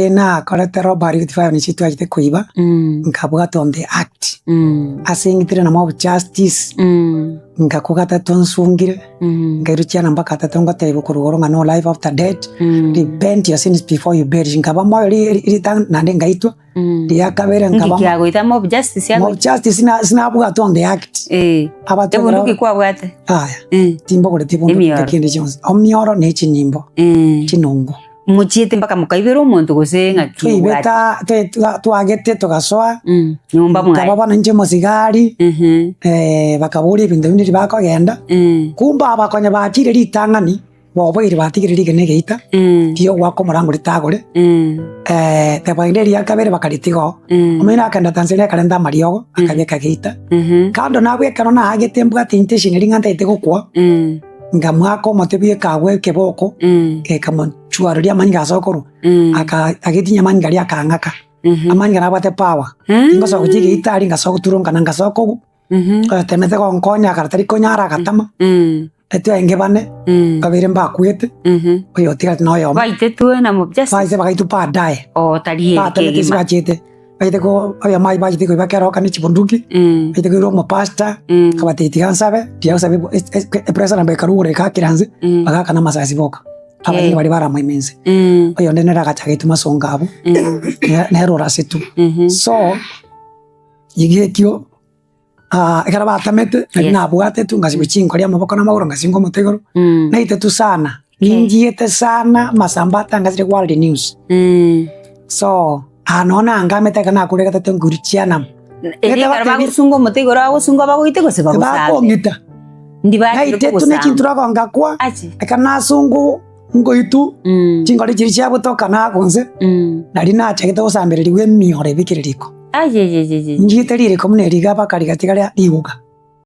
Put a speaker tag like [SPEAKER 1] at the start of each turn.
[SPEAKER 1] Nakorete robbery with violence twachete koiba, nkabwatwa on the act, ase ng'itire na mob justice, ngakwa gatato nsungire, nkairwa chiana mpaka gatato ngotebiwa korwa igoro ng'a no life after death, repent your sins before you perish, nkaba moyo ri- ritang'ani naende ngaitwa, Ria kabere
[SPEAKER 2] Nki
[SPEAKER 1] nkaba
[SPEAKER 2] kiagoita mob justice
[SPEAKER 1] mob
[SPEAKER 2] yagoita?
[SPEAKER 1] justice na sinabwatwa on the act.
[SPEAKER 2] Eh.
[SPEAKER 1] Abatwekera
[SPEAKER 2] Ebunduki kwabwate?
[SPEAKER 1] Aya,
[SPEAKER 2] Eh.
[SPEAKER 1] timbogoreti bunduki
[SPEAKER 2] Emioro.
[SPEAKER 1] kende chionsi. Omioro ne chinyimbo,
[SPEAKER 2] Eh.
[SPEAKER 1] chinungu.
[SPEAKER 2] Mochiete mpaka mokaibera omonto gose ng'aki obwate?
[SPEAKER 1] Twaibeta twe- twa- twagete togasoa,
[SPEAKER 2] Mm. Nyomba mwaye.
[SPEAKER 1] nkaba bono inche omosigari,
[SPEAKER 2] Mhm.
[SPEAKER 1] eh, bakaboria ebinto binde riria bakogenda,
[SPEAKER 2] Mm.
[SPEAKER 1] kumbe abakonye bachire ritang'ani, Boboiri batigire rigena egeita ri'ogoaka omorango ritagore, teba eria kabere bakaritiga oo. Omoino akagenda Tanzania akarenta amariogo akabeka geita. Kando nabwo ekero naagete mbwate intention eria ng'a ntaete gokwa, nkamoaka omote bweka agwo ekeboko, gekamochwaroria amanyinga ase okorwa, aka agetinyia amanyinga aria akang'aka. Amanyinga nabwate power, tingosoa gochia egeita aria ngasoa goturunkana ngasoa kogwa, oyotemete gonkonya akara tari konyara agatama. Etwenge bane, babere mbakwete, oyotigarete noyomo.
[SPEAKER 2] Baitetwe na mob justice?
[SPEAKER 1] Baise bagaitwa baadaye.
[SPEAKER 2] Oo, tari ere
[SPEAKER 1] Batemete ase
[SPEAKER 2] kegima.
[SPEAKER 1] bachete, baete ko oyomo aye bachete koiba keroka ne chibunduki, baete koira omopastor, akabatebia tiga nsabe, tiga gosaba ebu- es- es- epressure nabo ekarwa igoro ekaakera nse, bagaakana amasasi boka. Abanyene baria baramoime nse. Oyonde nere agacha agaitwa masongo abwo, nere orasetwe. So, iga ekio. Ekero batamete, nari
[SPEAKER 2] Yes.
[SPEAKER 1] nabwatetwe ngasibwa chinkori amaboko na amagoro ngasinga omote igoro,
[SPEAKER 2] Mm.
[SPEAKER 1] naitetwe sana, ninchiete sana amasambo atangasire world news.
[SPEAKER 2] Mm.
[SPEAKER 1] So, aa nonye nangamete ekero nakure gatato nkoirwa chianam.
[SPEAKER 2] Erio ekero bagosunga omote igoro bagosunga bagoite gose bagosambe?
[SPEAKER 1] Bakong'ita.
[SPEAKER 2] Ndi bachire
[SPEAKER 1] Naitetwe ne
[SPEAKER 2] kogosamba.
[SPEAKER 1] chintura ngakwa,
[SPEAKER 2] Ache.
[SPEAKER 1] ekero nasungu ngoitwa,
[SPEAKER 2] Mm.
[SPEAKER 1] chinkori chiria chiagotoka nagwa nse,
[SPEAKER 2] Mm.
[SPEAKER 1] nari nachagete gosambererigwa emioro ebekire riko.
[SPEAKER 2] Ayeyeyeye.
[SPEAKER 1] Nchiete ririko buna eriga bakarigatia riria rigoka.